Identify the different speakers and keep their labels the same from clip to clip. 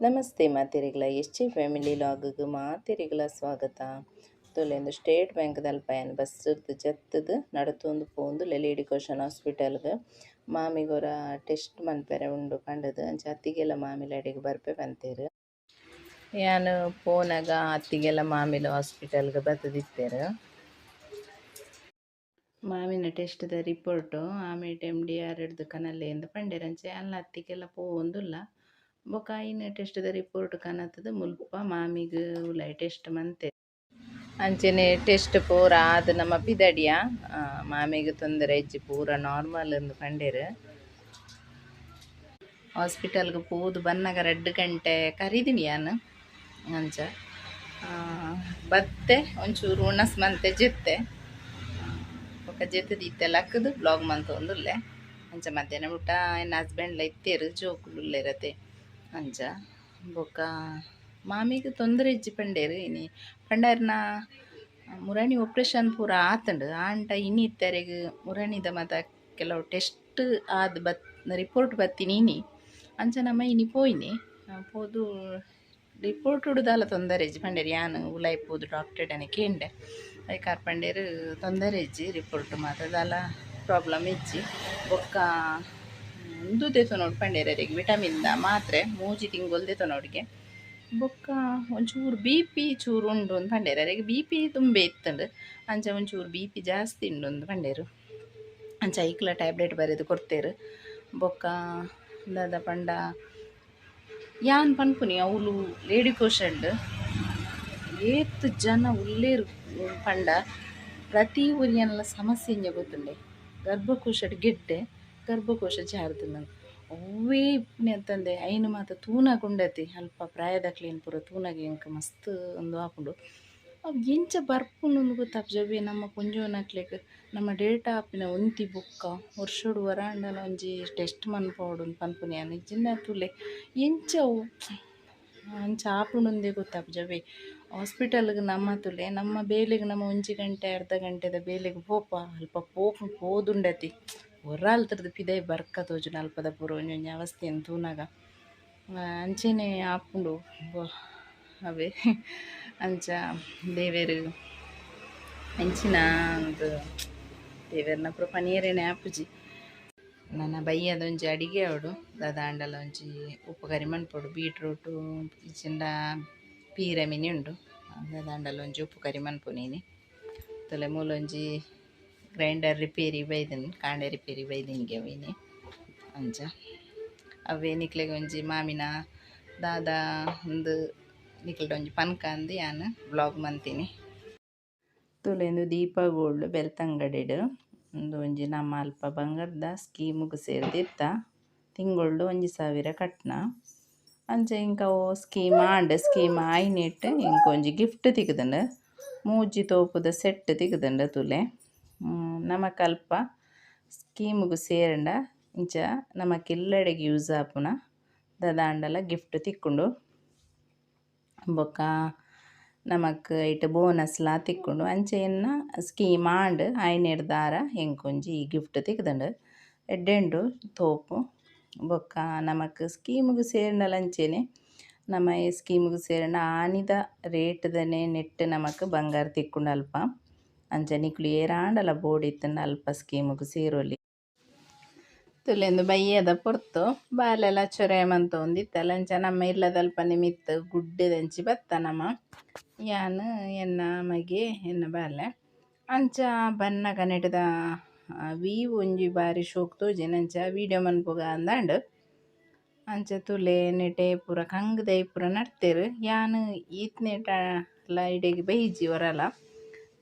Speaker 1: Namaste ಮಾತೆರೆಗ್ಲ, S J family ಲಾಗ್ಗೆ ಮಾತೆರೆಗ್ಲ ಸ್ವಾಗತ. ತೂಲೆ, state bank ದಲ್ಪ ಯಾನ್ ಬಸ್ ಜತ್ತುದು ನಡತೊಂದು ಪೋವೊಂದುಲ್ಲೆ ಲೇಡಿ ಕೋಶನ್ ಹಾಸ್ಪಿಟಲ್ಗ್. ಮಾಮಿಗೊರ ಟೆಸ್ಟ್ ಮನ್ಪೆರೆ ಉಂಡು ಪಂಡುದು. ಅಂಚ ಅತ್ತಿಗೆಲ ಮಾಮಿಲ ಅಡೆಗ್ ಬರ್ಪೆ ಪಂತೆರ್. ಯಾನ್ ಪೋನಗ ಅತ್ತಿಗೆಲ ಮಾಮಿಲ ಹಾಸ್ಪಿಟಲ್ಗ್ ಬತ್ತುದಿತ್ತೆರ್. ಮಾಮಿನ ಟೆಸ್ಟ್ ದ ರಿಪೋರ್ಟ್ ಆಮೇಟ್ ಎಮ್.ಡಿ.ಆರ್ ಡ್ದ್ ಕನಲೆ ಇಂದ್ ಪಂಡೆರ್. ಅಂಚ ಯಾನ್ಲ ಅತ್ತಿಗೆಲ ಪೋವೊಂದುಲ್ಲ. ಬೊಕ ಐನ ಟೆಸ್ಟ್ ದ ರಿಪೋರ್ಟ್ ಕನತುದು ಮುಲ್ಪ ಮಾಮಿಗ್ ಉಲಾಯಿ ಟೆಸ್ಟ್ ಮಂತೆರ್. ಅಂಚನೆ ಟೆಸ್ಟ್ ಪೂರ ಆದ್ ನಮ ಪಿದಡಿಯ. ಮಾಮಿಗ್ ತೊಂದರೆ ಇಜ್ಜಿ, ಪೂರ ನಾರ್ಮಲ್ ಇಂದ್ ಪಂಡೆರ್. ಹಾಸ್ಪಿಟಲ್ ಗ್ ಪೋದು ಬನ್ನಗ 2 ಗಂಟೆ ಕರಿದಿನಿ ಯಾನ್. ಅಂಚ ಬತ್ತೆ, ಒಂಚೂರು ಉಣಸ್ ಮಂತೆ ಜೆತ್ತೆ. ಬೊಕ ಜೆತ್ತುದು ಇತ್ತೆ ಲಕ್ಕುದು ವ್ಲಾಗ್ ಮಂತೊಂದುಲ್ಲೆ. ಅಂಚ ಮಧ್ಯಾಹ್ನ ಮುಟ ಎನ್ನ ಹಸ್ಬೆಂಡ್ ಲ ಇತ್ತೆರ್, ಜೋಕುಲು ಉಲ್ಲೆರ್ ಅತೆ. ಅಂಚ ಬೊಕ ಮಾಮಿಗ್ ತೊಂದರೆ ಇಜ್ಜಿ ಪಂಡೆರ್. ಇನಿ ಪಂಡರ್ನ ಮುರಣಿ ಆಪರೇಷನ್ ಪೂರ ಆತುಂಡು. ಆಂಡ ಇನಿ ಇತ್ತೆರೆಗ್ ಮುರಣಿದ ಮಾತ ಕೆಲವು ಟೆಸ್ಟ್ ಆದ್ ಬತ್ ರಿಪೋರ್ಟ್ ಬತ್ತಿನಿ ಇನಿ. ಅಂಚ ನಮ ಇನಿ ಪೋಯಿನಿ. ಪೋದು ರಿಪೋರ್ಟ್ ದಾಲ ತೊಂದರೆ ಇಜ್ಜಿ ಪಂಡೆರ್. ಯಾನ್ ಉಲಾಯಿ ಪೋದು ಡಾಕ್ಟರ್ಡನೆ ಕೇಂಡೆ. ಐಕಾರ್ ಪಂಡೆರ್, ತೊಂದರೆ ಇಜ್ಜಿ, ರಿಪೋರ್ಟ್ ಮಾತ ದಾಲ ಪ್ರಾಬ್ಲಮ್ ಇಜ್ಜಿ. ಬೊಕ್ಕ ಉಂದು ದೆತೊನೊಡು ಪಂಡೆರ್ ಅರೆಗ್, ವಿಟಮಿನ್ ದ ಮಾತ್ರೆ 3 ತಿಂಗೊಲು ದೆತೊನೊಡುಗೆ. ಬೊಕ್ಕ ಒಂಚೂರು ಬಿಪಿ ಚೂರು ಉಂಡು ಅಂದ್ ಪಂಡೆರ್. ಅರೆಗ್ ಬಿಪಿ ತುಂಬೆ ಇತ್ತುಂಡು. ಅಂಚ ಒಂಚೂರು ಬಿಪಿ ಜಾಸ್ತಿ ಉಂಡು ಅಂದ್ ಪಂಡೆರ್. ಅಂಚ ಐಕ್ಲ ಟ್ಯಾಬ್ಲೆಟ್ ಬರೆದು ಕೊರ್ತೆರ್. ಬೊಕ್ಕ ದಾದ ಪಂಡ, ಯಾನ್ ಪನ್ಪುನಿ, ಅವ್ಲು ಲೇಡಿ ಕೋಶನ್ಡ್ ಏತ್ ಜನ ಉಲ್ಲೆರ್ ಪಂಡ, ಪ್ರತಿ ಒರಿಯನ್ಲ ಸಮಸ್ಯೆ ಇಂಜ ಗೊತ್ತುಂಡೆ. ಗರ್ಭಕೋಶಡ್ ಗೆಡ್ಡೆ, ಗರ್ಭಕೋಶ ಜಾರ್ದುಂಡು, ಅವ್ವೇ ಇಪ್ಪುನಿ ಅತ್ತಂದೆ ಐನ್ ಮಾತ ತೂನಗ ಉಂಡತೆ, ಅಲ್ಪ ಪ್ರಾಯದಕ್ಲೆನ್ ಪೂರ ತೂನಗ ಎಂಕ್ ಮಸ್ತ್ ಉಂದು ಆಪುಂಡು. ಅವು ಎಂಚ ಬರ್ಪುಂಡು ಗೊತ್ತಾಪುಜಿ. ಅವ್ವೆ ನಮ್ಮ ಪೊಂಜೋನಕ್ಲೆಗ್ ನಮ್ಮ ಡೇಟಾ ಆಪಿನ ಒಂತಿ ಬೊಕ್ಕ ವರ್ಷೊಡು ಒರಾಂಡಲ ಒಂಜಿ ಟೆಸ್ಟ್ ಮನ್ಪೊಡು ಪನ್ಪುನಿ ಯಾನ್. ಇಜ್ಜಿಂಡ ತೂಲೆ, ಎಂಚ ಅವು ಅಂಚ ಆಪುಂಡುಂದೇ ಗೊತ್ತಾಪುಜಿ. ಅವ್ವೆ ಹಾಸ್ಪಿಟಲ್ಗ್ ನಮ್ಮ ತೂಲೆ, ನಮ್ಮ ಬೇಲೆಗ್ ನಮ ಒಂಜಿ ಗಂಟೆ ಅರ್ಧ ಗಂಟೆದ ಬೇಲೆಗ್ ಪೋಪ. ಅಲ್ಪ ಪೋಪು ಪೋದುಂಡತಿ ಒರ ಅಲ್ತುರ್ದು ಪಿದಯಿ ಬರ್ಕ ತೋಜುಂಡು. ಅಲ್ಪದ ಪೂರ ಒಂಜೊಂಜಿ ಅವಸ್ಥೆನ್ ತೂನಗ ಅಂಚೆನೆ ಆಪುಂಡು. ಅವೇ ಅಂಚ ದೇವೆರ್ ಎಂಚಿನ ಒಂದು ದೇವೆರ್ನ ಪೂರ ಪನಿಯೆರೆನೆ ಆಪುಜಿ. ನನ ಬಯ್ಯದ ಒಂಜಿ ಅಡಿಗೆ ಆವೊಡು. ದಾದಾಂಡಲ ಒಂಜಿ ಉಪ್ಪು ಕರಿ ಮನ್ಪೊಡು. ಬೀಟ್ರೂಟು ಇಜ್ಜಿಂಡ ಪೀರೆ ಮಿನಿ ಉಂಡು. ದಾದಾಂಡಲ ಒಂಜಿ ಉಪ್ಪು ಕರಿ ಮನ್ಪುನಿ ಇನಿ. ತೂಲೆ, ಮೂಲೊಂಜಿ ಗ್ರೈಂಡರ್ ರಿಪೇರಿ ಬೈದನ್, ಕಾಂಡೆ ರಿಪೇರಿ ಬೈದಿನ್ಗೆ ಅವು ಇನಿ. ಅಂಚ ಅವೇ ನಿಕ್ಲೆಗ್ ಒಂಜಿ ಮಾಮಿನ ದಾದ ಉಂದು ನಿಕ್ಲೆಡ ಒಂಜಿ ಪನ್ಕ ಅಂದ್ ಯಾನ್ ವ್ಲಾಗ್ ಮಂತಿನಿ. ತೂಲೆ, ಇಂದು ದೀಪ ಗೋಲ್ಡ್ ಬೆಲ್ತಂಗಡಿಡ್. ಉಂದು ಒಂಜಿ ನಮ್ಮ ಅಲ್ಪ ಬಂಗಾರದ ಸ್ಕೀಮುಗು ಸೇರ್ದಿತ್ತ. ತಿಂಗೊಳ್ಡು 1000 ಕಟ್ನ. ಅಂಚ ಎಂಕ್ ಅವು ಸ್ಕೀಮ್ ಆಂಡ್. ಸ್ಕೀಮ್ ಆಯಿನೆಟ್ ಎಂಕ್ ಒಂಜಿ ಗಿಫ್ಟ್ ತಿಕ್ದ್ಂಡ್. ಮೂಜಿ ತೋಪುದ ಸೆಟ್ ತಿಕ್ದ್ಂಡ್. ತೂಲೆ, ನಮಕ್ ಅಲ್ಪ ಸ್ಕೀಮುಗು ಸೇರಂಡ ಇಂಚ ನಮಕ್ ಎಲ್ಲೆಡೆಗ್ ಯೂಸ್ ಆಪುನ ದಾದಾಂಡಲ ಗಿಫ್ಟ್ ತಿಕ್ಕುಂಡು. ಬೊಕ್ಕ ನಮಕ್ ಐಟ್ ಬೋನಸ್ಲ ತಿಕ್ಕುಂಡು. ಅಂಚ ಎನ್ನ ಸ್ಕೀಮ್ ಆಂಡ್. ಆಯಿನೆಡ್ದಾರ ಎಂಕ್ ಒಂಜಿ ಗಿಫ್ಟ್ ತಿಕ್ದ್ಂಡ್. ಎಡ್ಡೆ ಉಂಡು ತೋಪು. ಬೊಕ್ಕ ನಮಕ್ ಸ್ಕೀಮುಗು ಸೇರ್ಂಡಲ ಅಂಚೆನೆ, ನಮ ಈ ಸ್ಕೀಮುಗು ಸೇರ್ಂಡ ಆನಿದ ರೇಟ್ದನೆ ನೆಟ್ಟ್ ನಮಕ್ ಬಂಗಾರ ತಿಕ್ಕುಂಡು ಅಲ್ಪ. ಅಂಚ ನಿಕುಲು ಏರಾಂಡಲ ಬೋಡಿತ್ತುಂಡ ಅಲ್ಪ ಸ್ಕೀಮುಗು ಸೇರೊಲಿ. ತೂಲೆ, ಇಂದು ಬಯ್ಯದ ಪೊರ್ತು. ಬಾಲೆಲ ಚೊರೆ ಮಂತೊಂದಿತ್ತಲ್. ಅಂಚ ನಮ್ಮ ಇಲ್ಲದಲ್ಪ ಮಿತ್ತ್ ಗುಡ್ಡೆದಂಚಿ ಬತ್ತ ನಮ, ಯಾನ್, ಎನ್ನ ಮಗೆ, ಎನ್ನ ಬಾಲೆ. ಅಂಚ ಬನ್ನಗ ನೆಟದ ವೀವ್ ಒಂಜಿ ಬಾರಿ ಶೋಕು ತೋಜಿಂಡ್. ಅಂಚ ವೀಡಿಯೋ ಮನ್ಪುಗ ಅಂದಾಂಡ್. ಅಂಚ ತೂಲೆ, ನೆಟೆ ಪೂರ ಕಂಗ್ ದೈ ಪೂರ ನಡ್ತೆರ್. ಯಾನ್ ಈತ್ನೇಟ ಲ ಇಡೆಗ್ ಬೈಜಿ ಒರಲ.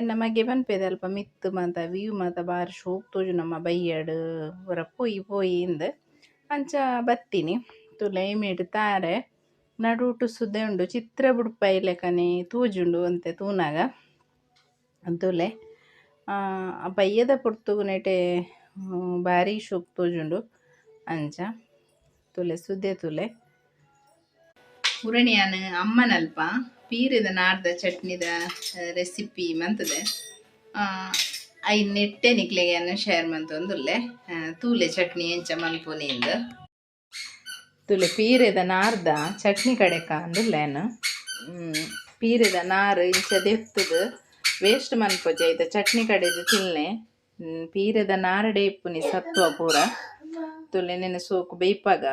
Speaker 1: ಎನ್ನ ಮಗೆ ಪನ್ಪೆದೆ, ಅಲ್ಪ ಮಿತ್ತ್ ಮಾತ ವೀವ್ ಮಾತ ಬಾರಿ ಶೋಕು ತೋಜುಂಡಮ್ಮ, ಬಯ್ಯಡ್ ಪೂರ ಪೋಯಿ ಪೋಯಿ ಇಂದ್. ಅಂಚ ಬತ್ತಿನಿ. ತೂಲೆ, ಇಮೇಟ್ ತಾರೆ ನಡುಟು ಸುದೆ ಉಂಡು. ಚಿತ್ರ ಬುಡ್ಪಾಯಿ ಲೆಕನೆ ತೋಜುಂಡು ಒಂತೆ ತೂನಗ. ತೂಲೆ, ಬಯ್ಯದ ಪೊರ್ತುಗು ನೆಟೆ ಬಾರಿ ಶೋಕು ತೋಜುಂಡು. ಅಂಚ ತೂಲೆ, ಸುದೆ ತೂಲೆ. ಮುರಣಿ ಯಾನ್ ಅಮ್ಮನಲ್ಪ ಪೀರೆದ ನಾರ್ದ ಚಟ್ನಿದ ರೆಸಿಪಿ ಮಂತುದೆ. ಐನ್ ನೆಟ್ಟೆ ನಿಕ್ಲೆಗ್ ಯಾನ್ ಶೇರ್ ಮಂತೊಂದುಲ್ಲೆ. ತೂಲೆ, ಚಟ್ನಿ ಎಂಚ ಮನ್ಪುನಿ ಇಂದ್. ತುಲೆ ಪೀರೆದ ನಾರ್ದ ಚಟ್ನಿ ಕಡೆಕ ಅಂದುಲ್ಲೇನು. ಪೀರೆದ ನಾರ್ ಇಂಚ ದೆತ್ತುದು ವೇಸ್ಟ್ ಮನ್ಪೊಜಿ ಐತ ಚಟ್ನಿ ಕಡೆದು ತಿನ್ಲೆ. ಪೀರೆದ ನಾರಡೆ ಇಪ್ಪುನಿ ಸತ್ವ ಪೂರ. ತುಲೆ ನೆನೆ ಸೋಕು ಬೇಯ್ಪಾಗ.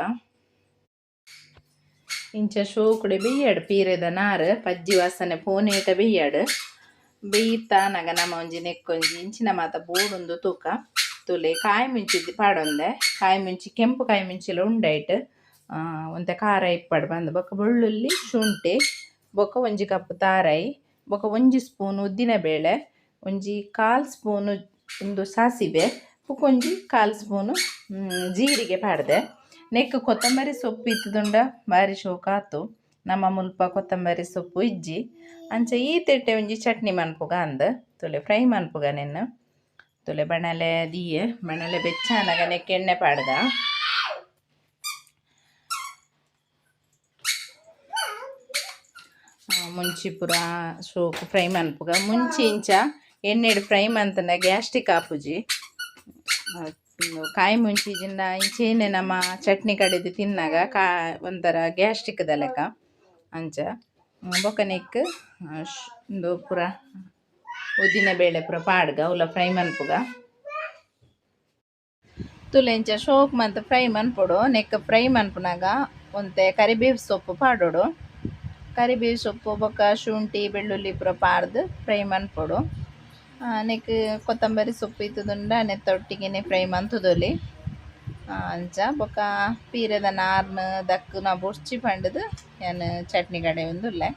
Speaker 1: ಇಂಚ ಶೋಕುಡೆ ಬೇಯ್ಯಾಡು ಪೀರೆದ ನಾರ್ ಪಜ್ಜಿ ವಾಸನೆ ಪೋನೇಟ ಬೇಯ್ಯಾಡು. ಬೇಯ್ತಾನಗ ನಮ ಒಂಜಿ ನೆಕ್ಕೊಂಜಿ ಇಂಚಿನ ಮಾತ ಬೋಡುಂದು ತೂಕ. ತುಲೆ ಕಾಯಿ ಮುಂಚಿ ಪಾಡೊಂದೆ. ಕಾಯಿ ಮುಂಚಿ ಕೆಂಪು ಕಾಯಿ ಮುಂಚಿಲ ಉಂಡೈಟ್. ಒಂತೆ ಖಾರ ಇಪ್ಪಡ್ ಬಂದು ಬೊಕ್ಕ ಬೆಳ್ಳುಳ್ಳಿ ಶುಂಠಿ ಬೊಕ್ಕ ಒಂಜಿ ಕಪ್ ತಾರಾಯಿ ಬೊಕ್ಕ ಒಂಜಿ ಸ್ಪೂನ್ ಉದ್ದಿನ ಬೇಳೆ ಒಂಜಿ ಕಾಲು ಸ್ಪೂನು ಉಂದು ಸಾಸಿವೆ ಬೊಕ್ಕ ಒಂಜಿ ಕಾಲು ಸ್ಪೂನು ಜೀರಿಗೆ ಪಾಡ್ದೆ. ನೆಕ್ ಕೊತ್ತಂಬರಿ ಸೊಪ್ಪು ಇತ್ತುದುಂಡ ಬಾರಿ ಶೋಕಾತು. ನಮ್ಮ ಮುಲ್ಪ ಕೊತ್ತಂಬರಿ ಸೊಪ್ಪು ಇಜ್ಜಿ. ಅಂಚ ಈ ತೆಟ್ಟೆ ಒಂಜಿ ಚಟ್ನಿ ಮನ್ಪುಗ ಅಂದ್ ತುಲೆ ಫ್ರೈ ಮನ್ಪುಗ ನೆನ್ನು. ತುಲೆ ಬಣಲೆ ದೀಯೆ ಬಣಲೆ ಬೆಚ್ಚಾನಗ ನೆಕ್ ಎಣ್ಣೆ ಪಾಡ್ದ. ಮುಂಚಿ ಪೂರ ಶೋಕು ಫ್ರೈ ಮನ್ಪುಗ. ಮುಂಚಿ ಇಂಚ ಎಣ್ಣೆಡ್ ಫ್ರೈ ಮಂತಂಡ ಗ್ಯಾಸ್ಟ್ರಿಕ್ ಆಪುಜಿ. ಕಾಯಿ ಮುಂಚಿ ಜಿಂಡ ಇಂಚೇನೆ ನಮ್ಮ ಚಟ್ನಿ ಕಡೆದು ತಿನ್ನಾಗ ಕಾ ಒಂಥರ ಗ್ಯಾಸ್ಟ್ರಿಕ್ ದ ಲೆಕ್ಕ ಅಂಚ. ಬೊಕ್ಕ ನೆಕ್ ಉಂದು ಪೂರ ಉದ್ದಿನ ಬೇಳೆ ಪೂರ ಪಾಡ್ಗ ಉಲ್ಲ ಫ್ರೈ ಮನ್ಪುಗ. ತುಲೆ ಇಂಚ ಶೋಕ್ ಮಂತ್ ಫ್ರೈ ಮನ್ಪೊಡು. ನೆಕ್ ಫ್ರೈ ಮನ್ಪುನಾಗ ಒಂತೆ ಕರಿಬೇವು ಸೊಪ್ಪು ಪಾಡೊಡು. ಕರಿಬೇವು ಸೊಪ್ಪು ಬೊಕ್ಕ ಶುಂಠಿ ಬೆಳ್ಳುಳ್ಳಿ ಪೂರ ಪಾಡ್ದು ಫ್ರೈ ಮನ್ಪೊಡು. ನೆಕ್ ಕೊತ್ತಂಬರಿ ಸೊಪ್ಪು ಇತ್ತುದುಂಡ ನೆತ್ತ ಒಟ್ಟಿಗೆನೆ ಫ್ರೈ ಮಂತುದೊಲಿ. ಅಂಚ ಬೊಕ್ಕ ಪೀರೆದ ನಾರ್ನ್ ದಕ್ಕುನ ಬೊರ್ಚಿ ಪಂಡುದು ಯಾನ್ ಚಟ್ನಿ ಕಡೆ ಉಂದುಲ್ಲೆ.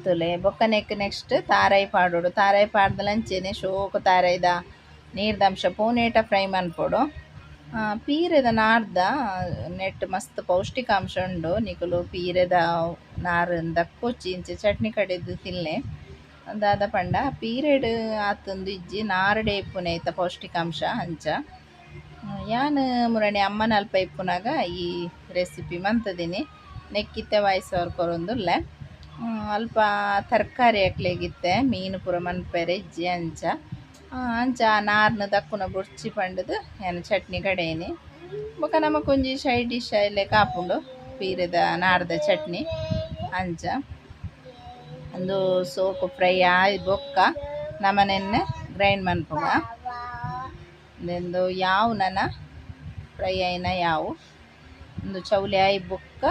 Speaker 1: ತುಲೆ ಬೊಕ್ಕ ನೆಕ್ ನೆಕ್ಸ್ಟ್ ತಾರಾಯಿ ಪಾಡೊಡು. ತಾರಾಯಿ ಪಾಡ್ದಲ ಅಂಚೆನೆ ಶೋಕು ತಾರಾಯಿದ ನೀರ್ದಂಶ ಪೂನೇಟ ಫ್ರೈ ಮನ್ಪೊಡು. ಪೀರೆದ ನಾರ್ದ ನೆಟ್ ಮಸ್ತ್ ಪೌಷ್ಟಿಕಾಂಶ ಉಂಡು. ನಿಕುಲು ಪೀರೆದ ನಾರ್ ದಕ್ಕೊಚ್ಚಿ ಇಂಚ ಚಟ್ನಿ ಕಡೆದು ತಿನ್ಲೆ. ದಾದ ಪಂಡ ಪೀರೆಡ್ ಆತೊಂದು ಇಜ್ಜಿ ನಾರ್ಡೆ ಇಪ್ಪುನೆ ಐತ ಪೌಷ್ಟಿಕಾಂಶ ಅಂಚ. ಯಾನ್ ಮುರಣಿ ಅಮ್ಮನಲ್ಪ ಇಪ್ಪುನಾಗ ಈ ರೆಸಿಪಿ ಮಂತುದಿನಿ. ನೆಕ್ಕಿತ್ತೆ ವಾಯ್ಸ್ ಓವರ್ ಕೊರೊಂದುಲ್ಲೆ. ಅಲ್ಪ ತರಕಾರಿ ಅಕ್ಲೆಗಿತ್ತೆ ಮೀನು ಪೂರ ಮನ್ಪೆರೆ ಇಜ್ಜಿ ಅಂಚ. ಅಂಚ ನಾರ್ನ್ ದಕ್ಕುನ ಬೊರ್ಚಿ ಪಂಡುದು ಯಾನ್ ಚಟ್ನಿ ಕಡೆಯಿನಿ. ಬೊಕ ನಮಕೊಂಜಿ ಸೈಡ್ ಡಿಶ್ ಆಯಿಲೆಕ ಆಪುಂಡು ಪೀರೆದ ನಾರ್ದ ಚಟ್ನಿ ಅಂಚ. ಉಂದು ಸೋಕು ಫ್ರೈ ಆಯಿ ಬೊಕ್ಕ ನಮನೆನ್ನೆ ಗ್ರೈಂಡ್ ಮನ್ಪುಗ. ಉಂದೆಂದು ಯಾವು ನನ ಫ್ರೈ ಆಯಿನ ಯಾವು ಉಂದು ಚೌಲಿ ಆಯಿ ಬೊಕ್ಕ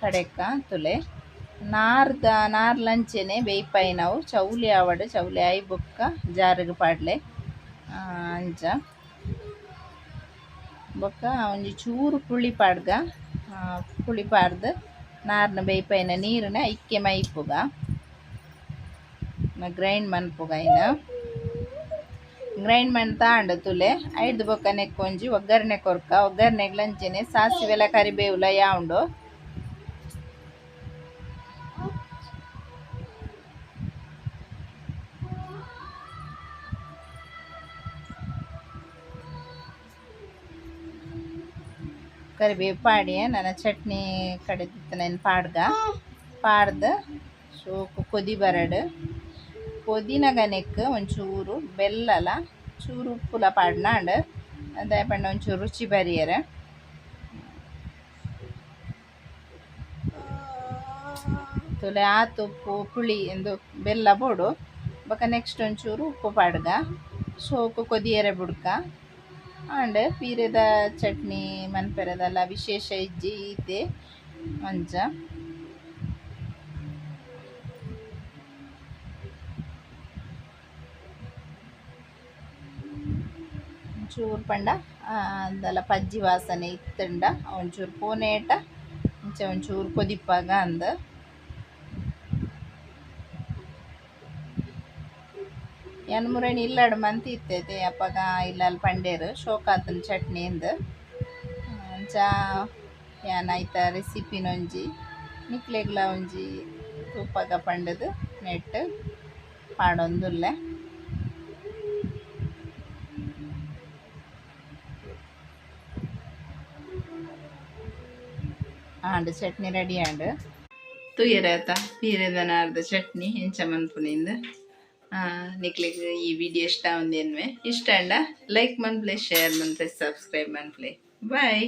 Speaker 1: ಕಡೆಕ ತುಲೆ. ನಾರ್ದ ನಾರ್ಲಂಚೆನೆ ಬೇಯ್ಪಾಯಿನವು ಚೌಲಿ ಆವಡ್ ಚೌಲಿ ಆಯಿ ಬೊಕ್ಕ ಜಾರುಗ್ ಪಾಡ್ಲೆ ಅಂಚ. ಬೊಕ್ಕ ಒಂಜಿ ಚೂರು ಪುಳಿ ಪಾಡ್ಗ. ಪುಳಿ ಪಾಡ್ದು ನಾರ್ನ ಬೇಯ್ಪಾಯಿನ ನೀರುನ ಐಕ್ಕೆ ಮೈಪುಗ. ಗ್ರೈಂಡ್ ಮನ್ಪುಗ ಐನ. ಗ್ರೈಂಡ್ ಮಂತಾಂಡ ತುಲೆ ಐಡ್ದ್ ಬೊಕ್ಕ ನೆಕ್ ಒಂಜಿ ಒಗ್ಗರಣೆ ಕೊರ್ಕ. ಒಗ್ಗರಣೆಗ್ ಅಂಚೆನೆ ಸಾಸಿವೆಲ ಕರಿಬೇವುಲ ಯಾವುಂಡು. ಕರಿಬೇವು ಪಾಡಿ ನನ್ನ ಚಟ್ನಿ ಕಡೆದಿತ್ತನೇನು ಪಾಡ್ಗ. ಪಾಡ್ದು ಸೋಕು ಕೊದಿ ಬರಡು. ಕೊದಿನಗ ನೆಕ್ ಒಂಚೂರು ಬೆಲ್ಲಲ ಚೂರು ಉಪ್ಪುಲ ಪಾಡ್ನಾಂಡ್ ದಾಯೆ ಪಂಡ ಒಂಚೂರು ರುಚಿ ಬರಿಯರೆ. ತುಲೆ ಆತ್ ಉಪ್ಪು ಪುಳಿ ಎಂದು ಬೆಲ್ಲ ಬೋಡು. ಬೊಕ ನೆಕ್ಸ್ಟ್ ಒಂಚೂರು ಉಪ್ಪು ಪಾಡ್ಗ. ಸೋಕು ಕೊದಿಯರೆ ಬುಡ್ಕ. ಆಂಡ್ ಪೀರೆದ ಚಟ್ನಿ ಮನ್ಪೆರೆದಲ್ಲ ವಿಶೇಷ ಇಜ್ಜಿ ಈತೆ ಅಂಚ. ಒಂಚೂರು ಪಂಡ ದಾಲ ಪಜ್ಜಿ ವಾಸನೆ ಇತ್ತುಂಡ ಒಂಚೂರು ಪೋನೇಟ ಇಂಚ ಒಂಚೂರು ಕೊದಿಪ್ಪಾಗ ಅಂದ್. ಯಾನ್ ಮುರಣಿ ಇಲ್ಲಡ್ ಮಂತ್ ಇತ್ತೈತೆ ಅಪಗ ಇಲ್ಲಲ್ ಪಂಡೇರು ಶೋಕಾತುಂಡು ಚಟ್ನಿ ಇಂದ್. ಅಂಚ ಯಾನ್ ಐತ ರೆಸಿಪಿನೊಂಜಿ ನಿಕ್ಲೆಗ್ಲ ಒಂಜಿ ತೂಪಾಗ ಪಂಡುದು ನೆಟ್ ಪಾಡೊಂದುಲ್ಲೆ. ಆಂಡ್ ಚಟ್ನಿ ರೆಡಿ ಆಂಡ್. ತೂಯೆರೆ ಆತ ಪೀರೆದ ನಾರ್ದ ಚಟ್ನಿ ಎಂಚ ಮನ್ಪುನಿಂದ್. ನಿಕ್ಲೆಗ್ ಈ ವಿಡಿಯೋ ಇಷ್ಟ ಆವೊಂದು ಎನ್ನುವೆ. ಇಷ್ಟ ಆಂಡ ಲೈಕ್ ಮನ್ಪುಲೆ, ಶೇರ್ ಮನ್ಪುಲೆ, ಸಬ್ಸ್ಕ್ರೈಬ್ ಮನ್ಪುಲೆ. ಬಾಯ್.